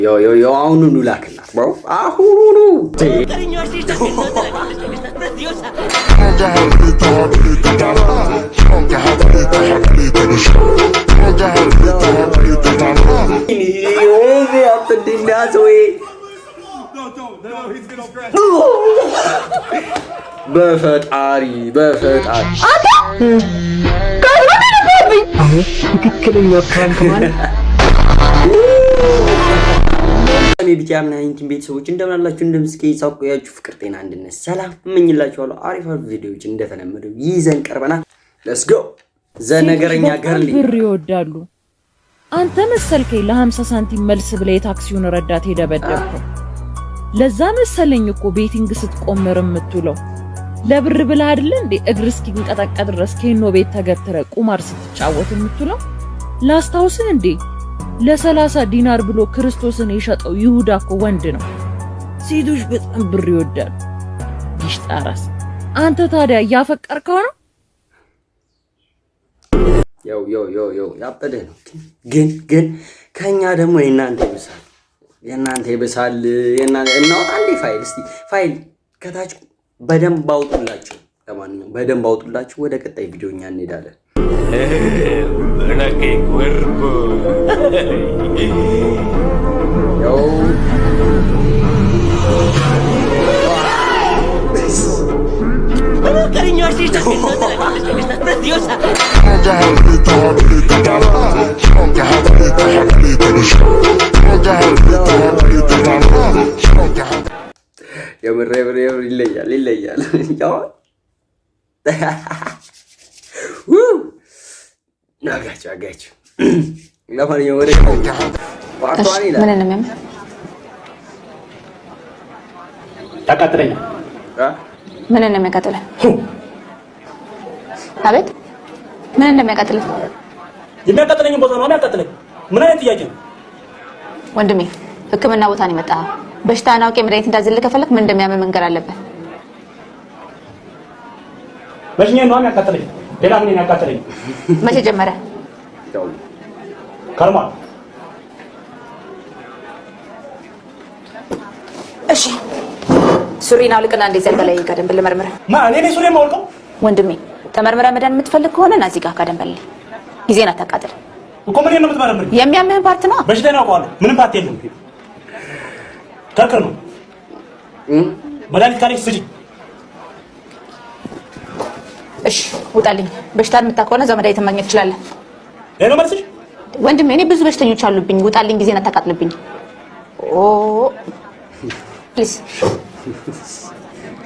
Yo, yo, yo, አሁኑኑ ላክላት bro፣ አሁኑኑ። Cariño, así estás que no te la crees, estás preciosa. ሰውዬ በፈጣሪ በፈጣሪ። ትክክለኛ prank ማለት የቢቲያም 19 ቤተሰቦች እንደምን አላችሁ? እንደምስኪ ሳቆያችሁ ፍቅር፣ ጤና፣ አንድነት፣ ሰላም እመኝላችኋለሁ። አሪፍ አሪፍ ቪዲዮዎች እንደተለመደው ይዘን ቀርበናል። Let's go። ዘነገረኛ girly። ብር ይወዳሉ። አንተ መሰልከኝ ለ50 ሳንቲም መልስ ብለህ የታክሲውን ረዳት የደበደብከው። ለዛ መሰለኝ እኮ betting ስትቆምር የምትውለው። ለብር ብለህ አይደለ እንዴ እግር እስኪንቀጠቀጥ ድረስ ኬኖ ቤት ተገትረ ቁማር ስትጫወት የምትውለው? ላስታውስህ እንዴ፣ ለ30 ዲናር ብሎ ክርስቶስን የሸጠው ይሁዳ እኮ ወንድ ነው። ሴቶች በጣም ብር ይወዳሉ። ጊሽጣ ራስ፣ አንተ ታዲያ እያፈቀርከው ነው? Yo, yo, yo, yo፣ ያበደ ነው። ግን ከኛ ደግሞ የእናንተ ይብሳል፣ የእናንተ ይብሳል። የእናንተ እናውጣ እንዴ ፋይል፣ እስቲ ፋይል ከታች በደንብ አውጡላቸው። ለማንኛውም በደንብ አውጡላቸው። ወደ ቀጣይ ቪዲዮ እኛ እንሄዳለን። Buena, qué cuerpo. Yo. Oh, cariño, así estás que no te la crees, estás preciosa. የምር የምር የምር ይለያል ይለያል። ያው ው አጋችሁ አጋችሁ። ለማንኛውም ወደ part one ይላል። ምን ነው የሚያምር? ያቃጥለኛል። አ? ምን ነው የሚያቃጥልህ? አቤት፣ ምን እንደሚያቃጥልህ? የሚያቃጥለኝ ቦታ ነው የሚያቃጥለኝ። ምን አይነት ጥያቄ ነው? ወንድሜ፣ ሕክምና ቦታ ነው የመጣኸው። በሽታህን አውቄ መድኃኒት እንዳዝልህ ከፈለክ ምን እንደሚያምህ መንገር አለብህ። መሽኛዬን ነው የሚያቃጥለኝ። ሌላ ምን ያቃጥለኝ? መቼ ጀመረ? ያው ከርሟል። እሺ፣ ሱሪን አውልቅና እንደዚህ አልጋ ላይ ጋደም ብለህ መርምረህ። ማ እኔ ነኝ ሱሪ የማወልቀው? ወንድሜ፣ ተመርምረህ መዳን የምትፈልግ ከሆነ ና እዚህ ጋር ጋደም በልልኝ። ጊዜን አታቃጥል። እኮ ምን ነው የምትመረምሪው? የሚያምህን part ነው። በሽታዬን አውቀዋለሁ። ምንም part የለም። ክርክር ነው። መድኃኒት ካለሽ ስጪኝ። እሺ፣ ውጣልኝ። በሽታን የምታውቅ ከሆነ እዛው መድኃኒትን ማግኘት ትችላለህ። ይሄ ነው መልስሽ? ወንድሜ፣ እኔ ብዙ በሽተኞች አሉብኝ። ውጣልኝ፣ ጊዜን አታቃጥልብኝ። ኦ please።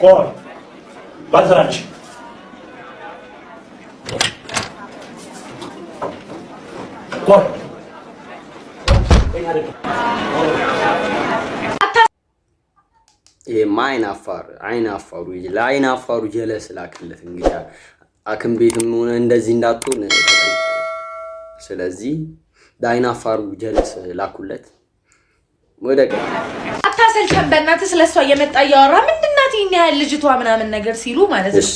ቆይ፣ ባልሰራልሽ። ቆይ። ይሄማ አይን አፋር፣ አይን አፋሩ፣ ለአይን አፋሩ ጀለስ ላክለት። እንግዲህ ሐኪም ቤትም ሆነ እንደዚህ እንዳትሆን ተጠንቀቅ። ስለዚህ ለአይን አፋሩ ጀለስ ላኩለት። ወደ ቀ አታሰልቸን በእናትህ። ስለሷ እየመጣ እያወራ ምንድናት ይህን ያህል ልጅቷ ምናምን ነገር ሲሉ ማለት ነው።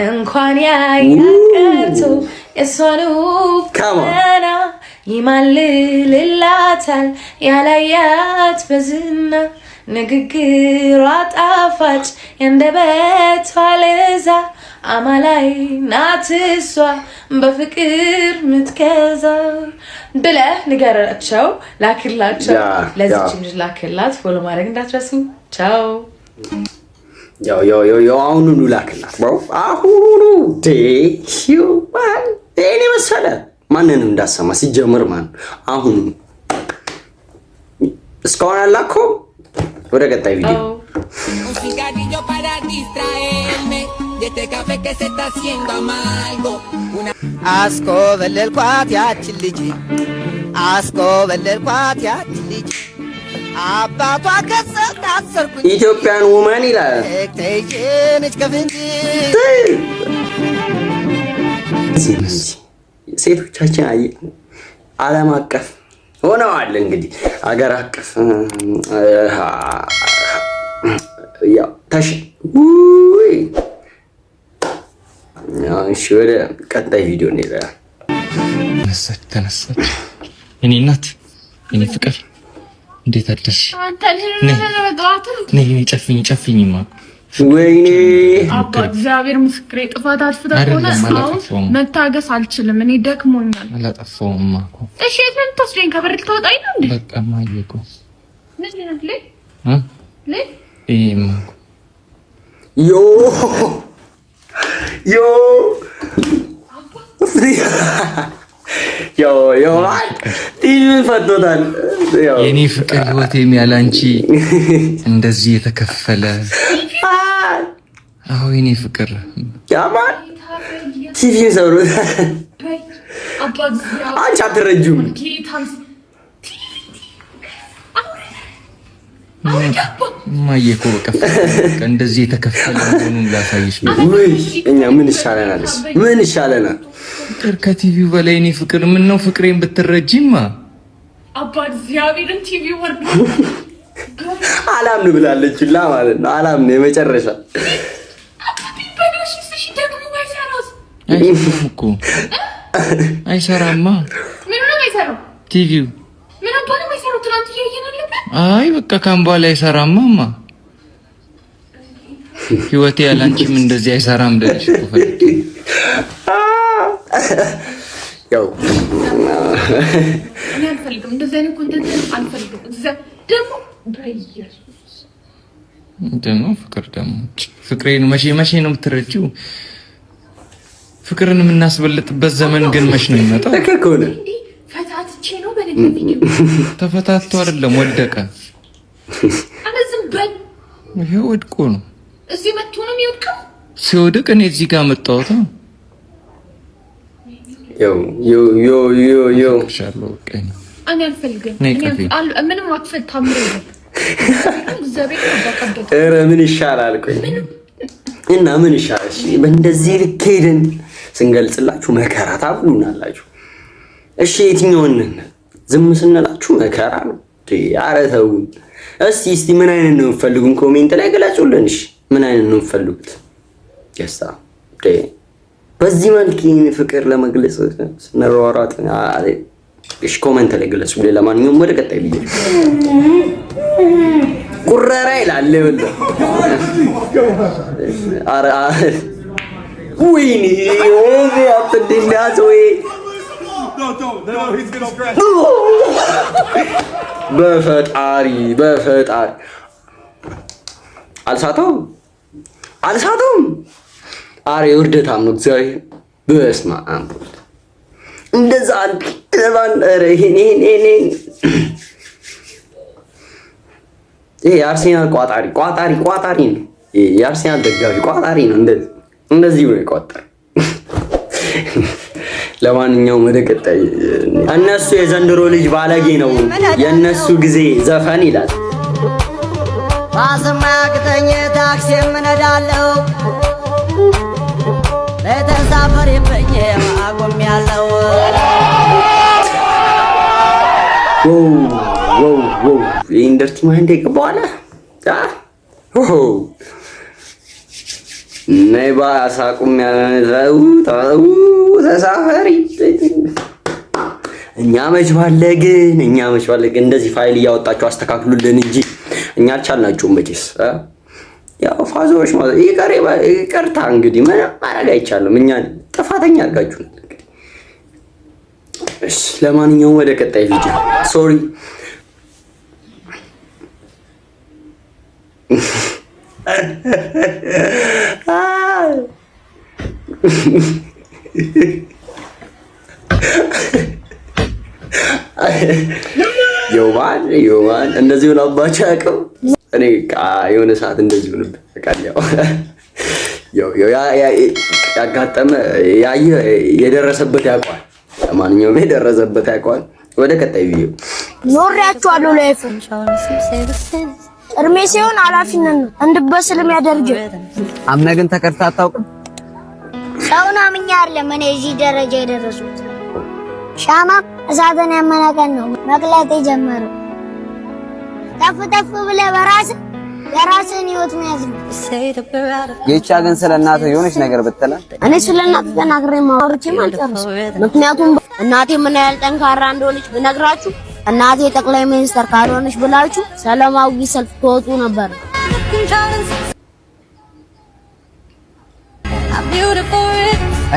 እንኳን ያያት ቀርቶ የእሷን ውብ Come on. ቁመና ይማልልላታል ያላያት በዝና። ንግግሯ ጣፋጭ፣ የአንደበቷ ለዛ፣ አማላይ ናት እሷ በፍቅር ምትገዛ ብለህ ንገራቸው፣ ላክላቸው። ለዚችም ልጅ ላክላት። Follow ማድረግ እንዳትረሱ። ቻው። Yo, yo, yo, yo፣ አሁኑኑ ላክላት bro፣ አሁኑኑ። ይሄን የመሰለ ማንንም እንዳሰማ ሲጀምር ማን አሁኑኑ እስካሁን አላከውም። ወደ ቀጣይ ቪዲዮ። Un cigarrillo para distraerme de este café que se está haciendo amargo. Una አስኮበለልኳት ያችን ልጅ፣ አስኮበለልኳት ያችን ልጅ፣ አባቷ ከሰው ታሰርኩኝ። Ethiopian woman ይላል። ተይዤነች ከፍንጅ። ሴቶቻችን አየህ ዓለም አቀፍ ሆነዋል። እንግዲህ አገር አቀፍ ያው ተሽ ውይ። እሺ፣ ወደ ቀጣይ ቪዲዮ እንሄዳለን። ተነሳች ተነሳች። እኔ እናት፣ እኔ ፍቅር፣ እንዴት አደርሽ? ነይ ጨፍኝ ጨፍኝማ። ወይኔ አባ እግዚአብሔር ምስክሬ፣ ጥፋት አጥፍተህ ከሆነ አሁን መታገስ አልችልም። እኔ ደክሞኛል። አላጠፋሁም እኮ። እሺ የት ነው የምትወስደኝ? ከበር ልታወጣኝ ነው እንዴ? በቃ እማዬ እኮ ምንድን ነው ለ ይሄማ እኮ Yo yo yo yo TV ፈቶታል። የኔ ፍቅር ህይወቴም ያለ አንቺ እንደዚህ የተከፈለ። አዎ የኔ ፍቅር ያማን ቲቪ ሰብሮታል። አንቺ አትረጂውም። እማዬ እኮ በቃ እንደዚህ የተከፈለ መሆኑን ላሳይሽ። ውይ እኛ ምን ይሻለናል? ምን ይሻለናል? ፍቅር ከቲቪው በላይ እኔ ፍቅር ምን ነው ፍቅሬን ብትረጂማ። አባ እግዚአብሔርን ቲቪ ወርዶ አላምን ብላለች ሁላ ማለት ነው። አላምን የመጨረሻ አይሰራም እኮ አይሰራማ። ምን ነው አይሰራም? ቲቪው ምን አባ ነው የማይሰራው? ትናንት እያየን አለበት። አይ በቃ ካሁን በኋላ አይሰራማማ። ህይወቴ ያላንቺም እንደዚህ አይሰራም ልልሽ እኮ ፈልጌ። ያው እኔ አልፈልግም፣ እንደዚህ አይነት content አልፈልግም። ደግሞ በኢየሱስ ደግሞ ፍቅር ደግሞ ፍቅሬን መቼ መቼ ነው የምትረጂው? ፍቅርን የምናስበልጥበት ዘመን ግን መች ነው የሚመጣው? ፈታትቼ ነው በነገር ቪዲዮ ተፈታቶ አይደለም ወደቀ። አረ ዝም በል። ይሄ ወድቆ ነው እዚህ መጥቶ ነው የሚወድቀው። ሲወድቅ እኔ እዚህ ጋር መጣሁት። Yo yo yo yo yo እኔ አልፈልግም። ምንም አትፈታም። ኧረ ምን ይሻላል? ቆይ እና ምን ይሻላል? በእንደዚህ ልክ ሄደን ስንገልጽላችሁ መከራ ታብሉናላችሁ። እሺ የትኛውን ዝም ስንላችሁ መከራ ነው። ኧረ ተውን እስቲ እስቲ ምን አይነት ነው የምትፈልጉን? Comment ላይ ግለጹልን። እሺ ምን አይነት ነው የምትፈልጉት? ደስታ በዚህ መልክ ይህን ፍቅር ለመግለጽ ስንሯሯጥ፣ እሺ comment ላይ ግለጹልን። ለማንኛውም ወደ ቀጣይ ቪዲዮ ቁረራ ይላል። ወይኔ ወይ በፈጣሪ በፈጣሪ አልሳተውም አልሳተውም። አሬ ውርደታም ነው እግዚአብሔር። በስመ አብ እንደዛ ይሄ የአርሴናል ቋጣሪ ቋጣሪ ቋጣሪ ነው። የአርሴናል ደጋፊ ቋጣሪ ነው። እንደዚህ እንደዚህ ብሎ ይቋጠር። ለማንኛውም ወደ ቀጣይ እነሱ የዘንድሮ ልጅ ባለጌ ነው የእነሱ ጊዜ ዘፈን ይላል። ባስማ ያቅተኝ ታክሲ የምነዳለው ለተሳፈሪብኝ አቆሜያለሁ። Wow wow! ይህን dirty mind የገባው አለ። ነይ ባሳቁም ያለው ተሳፈሪ። እኛ መች ባለግን፣ እኛ መች ባለግን። እንደዚህ ፋይል እያወጣችሁ አስተካክሉልን እንጂ እኛ አልቻልናችሁም መቼስ። ያው ፋዞዎች ማለት ይቅርታ እንግዲህ ምንም ማድረግ አይቻልም። እኛ ጥፋተኛ አድርጋችሁ እንግዲህ። እሺ ለማንኛውም ወደ ቀጣይ ቪዲዮ sorry። ዮማን ዮማን እንደዚህ ሆኖባቸው አያውቅም። እኔ የሆነ ሰዓት እንደዚህ ሆኖብኝ ያው ያጋጠመ ያየ የደረሰበት ያውቀዋል። ለማንኛውም የደረሰበት ያውቀዋል። ወደ ቀጣይ ቪዲዮ ኖሬያችኋለሁ። Life እድሜ ሲሆን ኃላፊነት ነው እንድበስል የሚያደርግ። አምነህ ግን ተከድተህ አታውቅም? ሰውን አምኜ አይደለም እኔ እዚህ ደረጃ የደረሱት። ሻማ እሳትን ያመነ ቀን ነው መቅለጥ የጀመረው። ተፍ ተፍ ብለህ በራስህ የራስህን ህይወት መያዝ ነው። ጌቻ ግን ስለ እናትህ የሆነች ነገር ብትለን። እኔ ስለ እናቴ ተናግሬ አውርቼም አልጨርስም። ምክንያቱም እናቴ ምን ያህል ጠንካራ እንደሆነች ብነግራችሁ እናቴ ጠቅላይ ሚኒስተር ካልሆነች ብላችሁ ሰላማዊ ሰልፍ ትወጡ ነበር።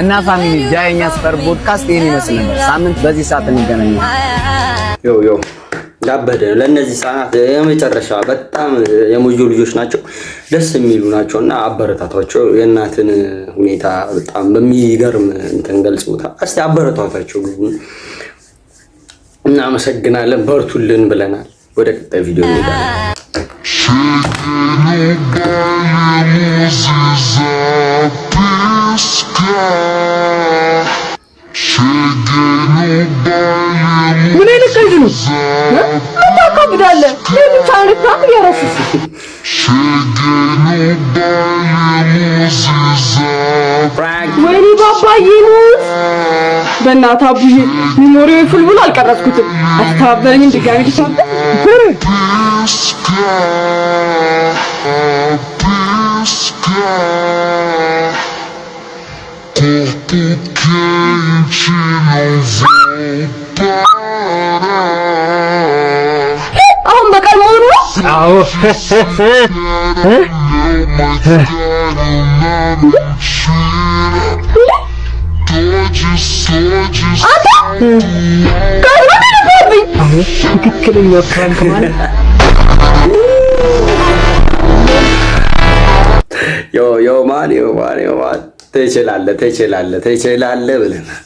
እና family ጃ የኛ ሰፈር ፖድካስት ይህን ይመስል ነበር። ሳምንት በዚህ ሰዓት እንገናኛለን። Yo yo፣ ያበደ ለእነዚህ ህጻናት የመጨረሻ በጣም የሞጆ ልጆች ናቸው፣ ደስ የሚሉ ናቸው እና አበረታቷቸው። የእናትን ሁኔታ በጣም በሚገርም እንትን ገልጸውታል። እስቲ አበረታቷቸው። እናመሰግናለን። በርቱልን ብለናል። ወደ ቀጣይ ቪዲዮ እንሄዳለን። Cheguei no baile, luzes a piscar. Cheguei no baile, ምን አይነት ቀልድ ነው? ምን ታካብዳለህ? ለምን ቻናል prank እያደረኩ Cheguei no baile, luzes a ወይኔ ባባዬ ሙት! በእናትህ አቡዬ memory ው full ብሎ አልቀረጽኩትም። አስተባበረኝም ድጋሚ ተሳበ piscar. Piscar. Corpo quente, não vou parar. አሁን በቃል መሆኑ ነው። አዎ። Mas quero na mentira. Tô de só de ቀልድ ነበርብኝ። ትክክለኛ prank ማለት Yo yo man, yo man, yo man፣ ትችላለህ፣ ትችላለህ፣ ትችላለህ ብለናል።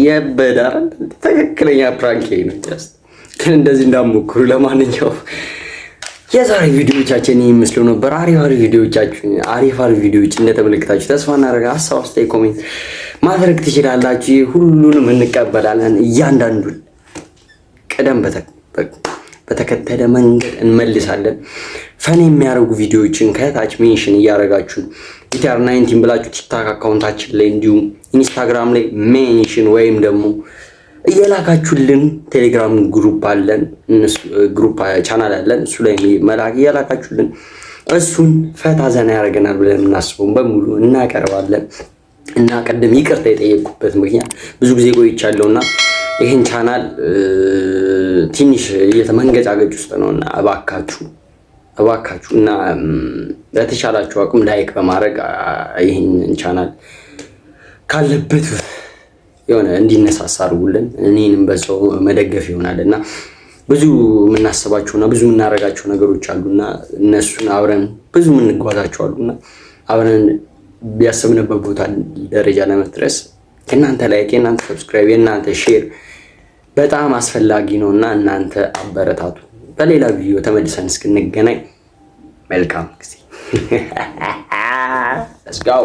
የበደ አይደል? ትክክለኛ prank ነው። Just ግን እንደዚህ እንዳትሞክሩ። ለማንኛውም የዛሬ ቪዲዮቻችን ይህን ይመስሉ ነበር። አሪፍ አሪፍ ቪዲዮቻችን አሪፍ አሪፍ ቪዲዮዎች እንደተመለከታችሁ ተስፋ እናደርጋለን። ሀሳብ አስተያየት፣ comment ማድረግ ትችላላችሁ። ሁሉንም እንቀበላለን። እያንዳንዱን ቅደም በተከተለ መንገድ እንመልሳለን። Funny የሚያደርጉ ቪዲዮዎችን ከታች mention እያደረጋችሁ ኢቲአር 19 ብላችሁ ቲክታክ account ኣችን ላይ እንዲሁም ኢንስታግራም ላይ mention ወይም ደግሞ እየላካችሁልን ቴሌግራም group አለን፣ group channel አለን። እሱ ላይ መላክ እየላካችሁልን እሱን ፈታ ዘና ያደርገናል ብለን የምናስበውን በሙሉ እናቀርባለን። እና ቅድም ይቅርታ የጠየቅኩበት ምክንያት ብዙ ጊዜ ቆይቻለሁ እና ይህን ቻናል ትንሽ እየተመንገጫገጭ ውስጥ ነው እና እባካችሁ እባካችሁ እና በተቻላችሁ አቅም like በማድረግ ይህንን ቻናል ካለበት የሆነ እንዲነሳሳ አድርጉልን። እኔንም በዛው መደገፍ ይሆናል እና ብዙ የምናስባቸውና ብዙ የምናደርጋቸው ነገሮች አሉና እነሱን አብረን ብዙ የምንጓዛቸው አሉና አብረን ያሰብንበት ቦታ ደረጃ ለመድረስ የእናንተ like፣ የእናንተ subscribe፣ የእናንተ share በጣም አስፈላጊ ነው እና እናንተ አበረታቱ። በሌላ ቪዲዮ ተመልሰን እስክንገናኝ መልካም ጊዜ። Let's go.